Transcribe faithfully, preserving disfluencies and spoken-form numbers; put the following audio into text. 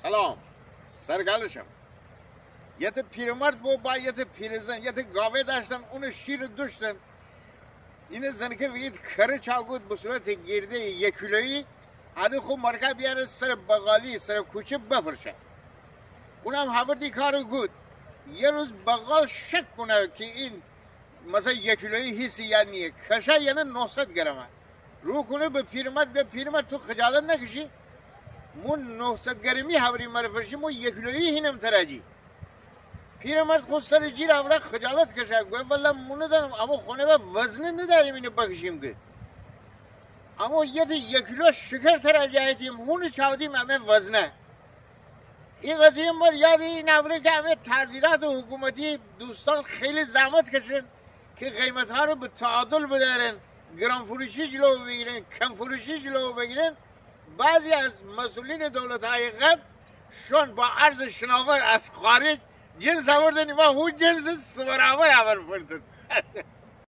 سلام، سرگالشم. یه ته پیرمرد بو با یه ته پیرزن، یه ته گاوه داشتن، اونٚ شیرٚ دوشتن. اینٚ زنکه ویگید کره چاگود به صورت گیرده‌یٚ یه کیلویی، هدی خو مرکه بیاره سرٚ بقالی، سرٚ کوچه بفرشه. اونم هوردی کارٚ کود. یه روز بقال شک کونه کی این مثلا یه کیلویی هیسه یا نییه، کشه یعنی نهصد گرمه. رو کونه به پیرمرد، گه پیرمرد تو خجالت نکشی؟ مو نهصد گرمی هوری مره فرشی، مو یه کیلویی هینم تراجی. پیرمرد خو سرٚ جیر اوره خجالت کشه، گوه والله مو ندانم، اما خونه به وزنه نداریم اینه بکشیم که. اما یه ته یه کیلو شکر تراجی ایتیم، هونٚ چاودیم امه وزنه. این قضیه مر یاد این اوره که امه تعزیراتٚ حکومتی دوستان خیلی زحمت کشن که قیمتها رو به تعادل بدارن، گران‌فروشی جلو بگیرن، کم‌فروشی جلو بگیرن. بعضی از مسئولینٚ دولتهای قبل شون با ارز شناور از خارج جنس اوردن، ایما هو جنسٚ سه برابر اوره فروختن.